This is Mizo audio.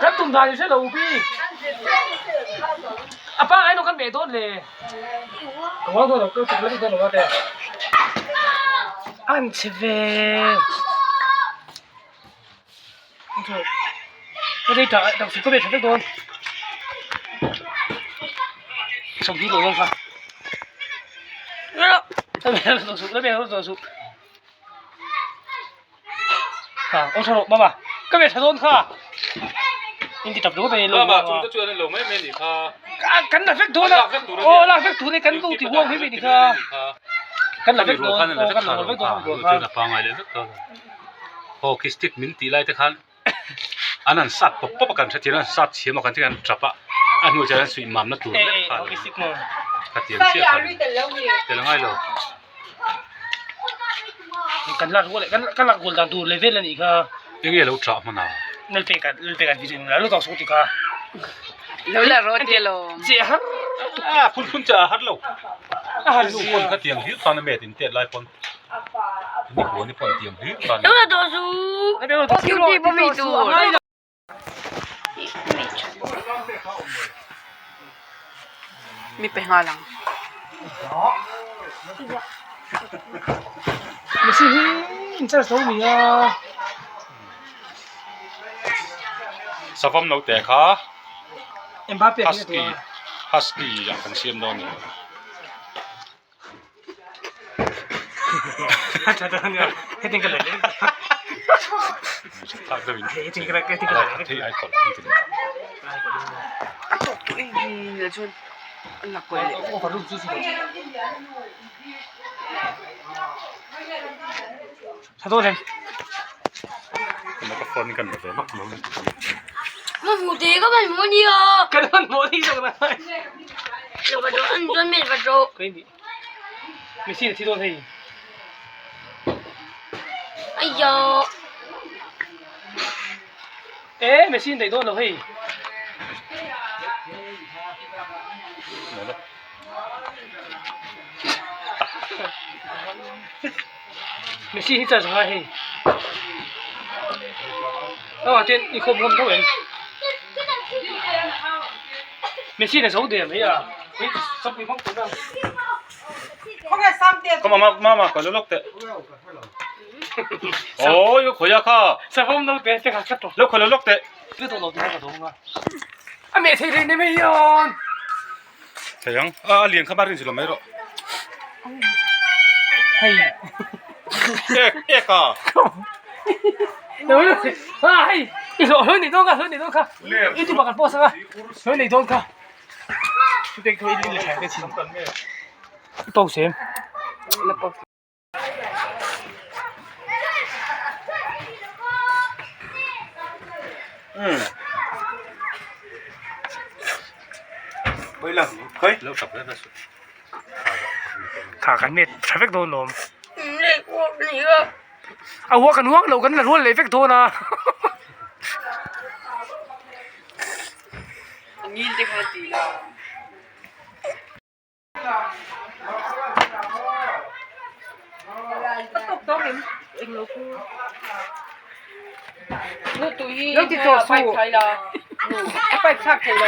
Kan tum dan i hre lo pi. A pa ngai lo kan meh dawn le. Ka uang dawn lo ka tuk lek dawn lo a te. An chhe ve. Ka dei ta dang su ka ve tha vek dawn. Sawm hi lo dawn kha. La me la su la me la su. Ha, ông sao mama. Ka ve tha dawn kha. In ti tap lo ve lo. Mama chung te chuan an lo mai mai ni kha. Kan la vek dawn a. Aw la vek tur ni kan lo ti huang hi ni kha. Kan la vek dawn. Aw kan la vek dawn kha. Pangai leh vek dawn. Hockey stick min tih lai te khan an han sat pawp pawp a kan hrethiam a an sat chhiam a kan hrethiam an tap a a hnuah chuan an suih mamna tur vek kha khatiang chiah kha tel angai lo. Kan lak rual kan lak rual dan tur level a nih kha. Enge lo chah hman a? Lalpek lalpek an video lo tawk suk ti kha. Lo la rawt te lo. Che har. A phun phun cha har lo. A har lu pawn kha tiang hlir khan a met in tet lai pawn. Ni huan ni pawn tiang hlir khan. Lo la tawh su. Cutie pa mi tur. Mi pe nghal ang. Mihring hi in charge lo ni a. Savam naute kha Mbappe husky husky ah kan siam dawn a ni. Messi na thi dawn hei. E Messi an daih dawn lo hei. Messi hi char sangai hei. Aw ten i khawm khawm tho em. Messi na zo der mai a. Come on, mama, ka lo lok teh. Ôi, lo khoi a kha. Savawm no te te kha khat to. Lo khoi lo lok teh. Chu to lo te ka dong a. A meh thei rei ne mai hian. Thei ang. A lian kha ba rin chu lo mai rawh. Hei. Ek ek a. A hei. I hlawh hlawh nei dawn kha, hlawh nei dawn kha. I tu pakhat pawh sak a. Hlawh nei dawn kha. A uak an uak lo kan la rual leh vek dawn a. Ngil te kha ti la. Nu tu hi Lo ti tawh pipe suh. thai la. Nu a pipe thlak thei lo.